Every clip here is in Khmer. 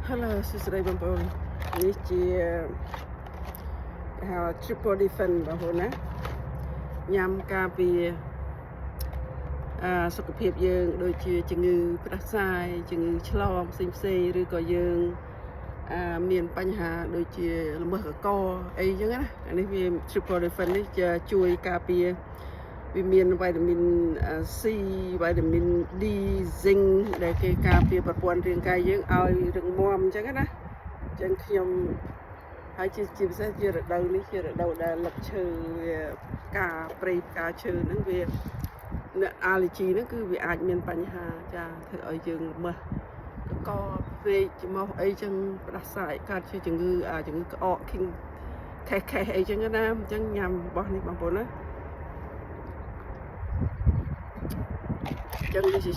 Hello សួស្តីបងប្អូននេះជាគេហៅ triple defense បងប្អូនណាញ៉ាំការពារអឺសុខភាពយើង ដូចជាជំងឺផ្ដាសាយជំងឺឆ្លងផ្សេងផ្សេងៗឬក៏យើងអឺមានបញ្ហាដូចជាល្មើសកកអីចឹងណាអានេះវា triple defense នេះជាជួយការពារវាមានវីតាមីន C វីតាមីន D zinc ដែលគេការពារប្រព័ន្ធរាងកាយយើងឲ្យរឹងមាំអញ្ចឹងណាអញ្ចឹងខ្ញុំហើយជាជាពិសេសជារដូវនេះជារដូវដែលលឹកឈើវាផ្កាព្រៃផ្កាឈើហ្នឹងវាអ្នក allergy ហ្នឹងគឺវាអាចមានបញ្ហាចាធ្វើឲ្យយើងល្មើសកកភ្នែកច្រមុះអីចឹងផ្ដាសាយកើតជាជំងឺអាជំងឺក្អកខិងខេះខេះអីចឹងណាអញ្ចឹងញ៉ាំរបស់នេះបងប្អូនណា ចឹងនេះជា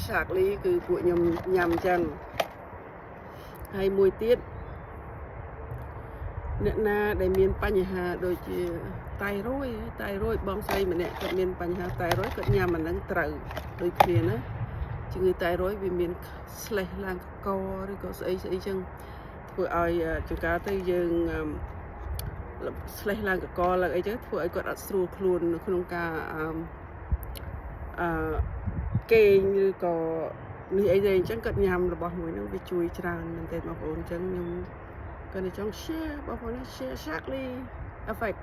សាកលីគឺពួកខ្ញុំញ៉ាំចឹងហើយមួយទៀតអ្នកណាដែលមានបញ្ហាដូចជាតៃរយតៃរយបងស្រីម្នាក់គាត់មានបញ្ហាតៃរយគាត់ញ៉ាំអាហ្នឹងត្រូវដូចគ្នាណាជំងឺតៃរយវាមានស្លេះឡើងកឬក៏ស្អីស្អីចឹងធ្វើឲ្យចង្ការទៅយើងស្លេះឡើងកកឡើងអីចឹងធ្វើឲ្យគាត់អត់ស្រួលខ្លួននៅក្នុងការអឺអឺ គេងឬក៏នេះអីទេអញ្ចឹងគាត់ញ៉ាំរបស់មួយហ្នឹងវាជួយច្រើនមែនទែនបងប្អូនអញ្ចឹងខ្ញុំគាត់តែចង់ share បងប្អូនណា share Shaklee effect.